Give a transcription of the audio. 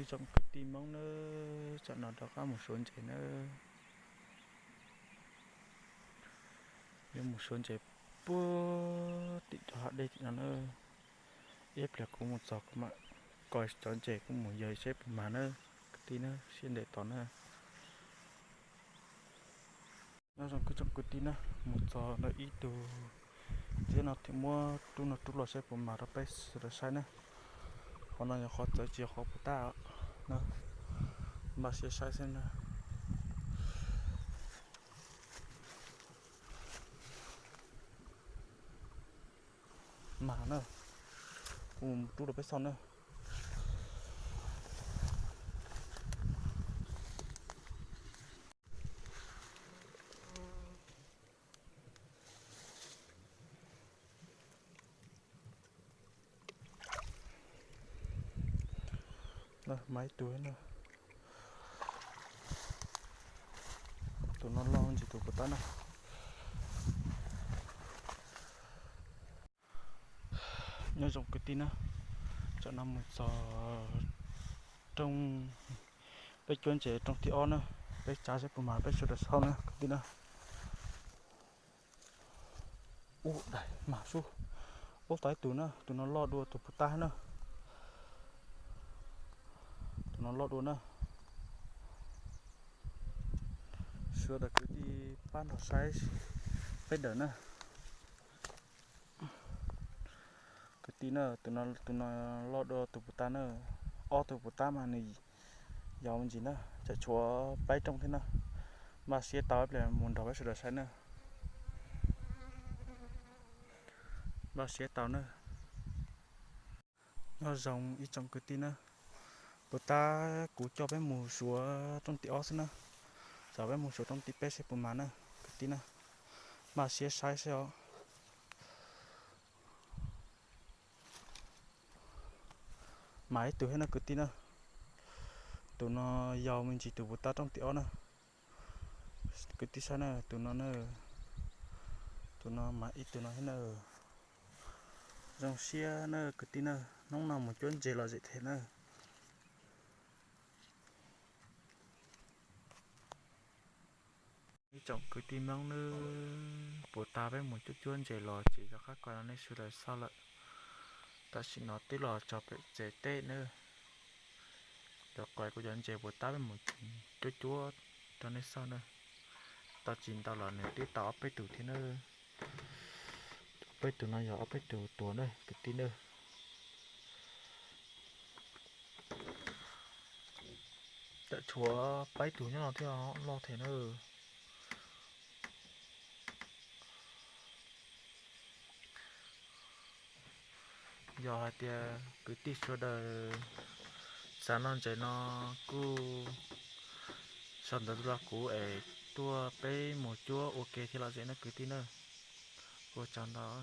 Tsoom kwv tij Hmoob nawb, tsam no rov qab mus suav ntses nawb. Yuav mus suav ntses puag tim cov hav dej tim no nawb. Ib pliag kuv mus txog kuv mam kos cov ntses kuv mus yawg saib puas mag nawb kwv tij nawb, sib ntev tos nawb. Nyob zoo kuv tsoom kwv tij na, mus txog ntawm ib tug txiab no thiaj muab rub no rub los saib puas mag rau peb sawv daws saib na. Qhov no yog qhov txawv tsis yog qhov puas tab na, npaj siab saib xwb na. Mag na, kuv mus rub rau peb xauj na. Mag ib tug na. Tus no loj ntsis tus puas tab na. Nyob zoo kwv tij na, tsam no mus txog rooj, peb cuab ntses rooj thib ob na, peb tsav saib puas mag peb sawv daws saib na kwv tij na. Ub, daim mag sub. Ub, tau ib tug na, tus no loj dua tus puas tab na. Tus no loj dua na. Sawv daws kwv tij pab nrog saib peb daim na. Kwv tij na, tus no, tus no loj dua tus puas tab na. Ob tug puas tab mas nws yau me ntsis na, tsam tshuav paib rooj thiab na. Npaj siab tau ib pliag mus nrog peb sawv daws saib na. Npaj siab tau na. Nyob zoo ib tsoom kwv tij na, puas tab kuv coj peb mus suav rooj tim ob xwb na. Tsam peb mus suav rooj tim peb saib puas mag na kwv tij na. Npaj siab saib saib os. Mag ib tug thiab na kwv tij na. Tus no yau me ntsis tus puas tab rooj tim ob na. Kwv tij saib na, tus no na, tus no mag ib tug no thiab na. Zoo siab na kwv tij na, hnub no mus cuab ntses los zem thiab na. Ib tsoom kwv tij Hmoob nawb, puas tag peb mus cuab cuab ntses los ces rov qab kom nej sawv daws xauj lawm. Tam sim no twb los txog pem tsev teb nawb. Cov qos kuv cov ntses puas tab peb mus cuab cuab rau nej xauj nawb. Tau tsis ntau los nws twb tau ob peb tug thiab nawb. Ob peb tug no yog ob peb tug tuag nawb kwv tij nawb. Tam tshuav peb tug nyob no thiab, loj thiab nawb. Yog hais tias kwv tij sawv daws xav noj ntses no kuj sau ntawv tuaj rau kuv es tuaj peb mus cuab ua ke thiab los zem nawb kwv tij nawb. Ua tsaug ntau.